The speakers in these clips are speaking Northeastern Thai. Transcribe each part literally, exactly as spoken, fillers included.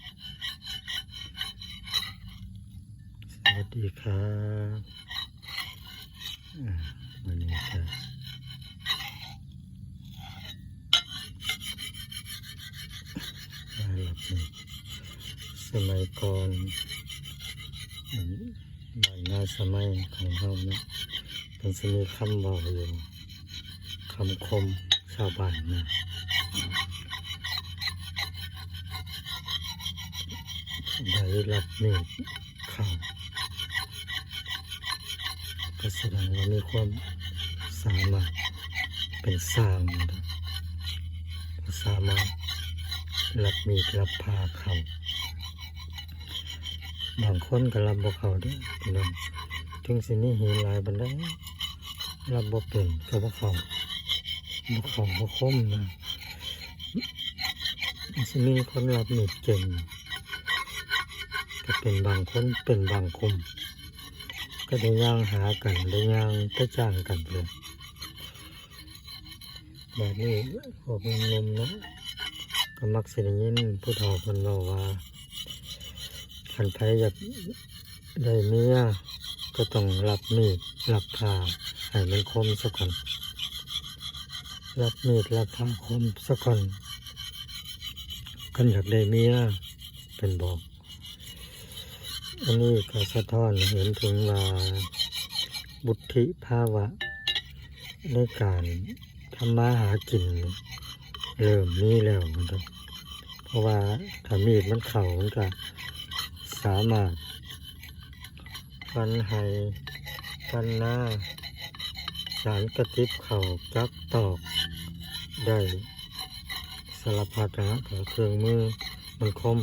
สวัสดีครับ อ่า วันนี้ก็มาหลับนี่ สมัยก่อน อืม บ้านนาสมัยของเฮาเนาะ มันสิมีคำเว้าอยู่ คำคมชาวบ้านนะ ได้รับมีดเข้า ก็แสดงว่ามีความสามารถเป็นช่างนะ ก็สามารถรับมีดรับผ้าเข้า บางคนก็รับบ่เข้าเด้อพี่น้อง ถึงสิมีหินหลายปานใด รับบ่เป็นก็บ่เข้า บ่เข้าบ่คมนะ มันสิมีคนรับมีดเก่ง ก็เป็นบางคนเป็นบางกลุ่ม ก็ได้ย่างหากัน ได้ย่างไปจ้างกันเลย แบบนี้พวกหนุ่มๆเนาะ ก็มักสิได้ยินผู้เฒ่าเพิ่นเว้าว่า คันไผอยากได้เมีย ก็ต้องรับมีดรับผ้าให้มันคมซะก่อน รับมีดรับผ้าคมซะก่อน คันอยากได้เมีย เพิ่นบอก อันนี้ก็สะท้อนเห็นถึงว่าวุฒิภาวะในการทำมาหากินเริ่มมีแล้วนะครับ เพราะว่าถ้ามีดมันเข้ามันก็สามารถฟันไฮ่ ฟันนา สานกระติบเข้า จักตอกได้สารพัดนะฮะ แต่เครื่องมือมันคม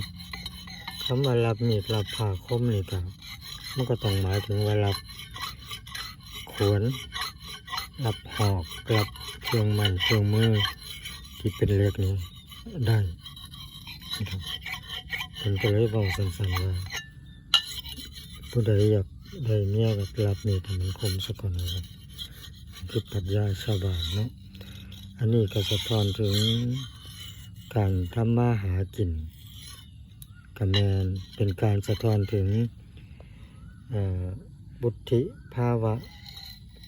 คำว่ารับมีดรับผ้าคมนี่ก็ มันก็ต้องหมายถึงว่ารับขวน รับหอก รับเครื่องไม้เครื่องมือที่เป็นเหล็กนี่ได้นะครับ เพิ่นก็เลยเว้าสั้นๆว่า ผู้ใดอยากได้เมียก็รับมีดให้มันคมซะก่อนนะครับ คือปรัชญาชาวบ้านเนาะ อันนี้ก็สะท้อนถึงการทำมาหากิน ก็แม่นเป็นการสะท้อนถึง เอ่อ วุฒิภาวะ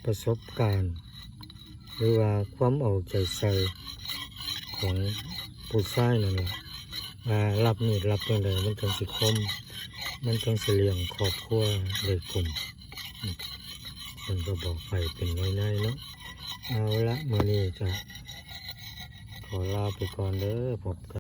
ประสบการณ์ หรือว่าความเอาใจใส่ของผู้ชายนั่นแหละ ว่ารับมีดรับจั่งใดมันจั่งสิคม มันจั่งสิเลี้ยงครอบครัวได้กุ้ม เพิ่นก็บอกไปเป็นในๆเนาะ เอาละ มื้อนี้ก็ขอลาไปก่อนเด้อ พบกัน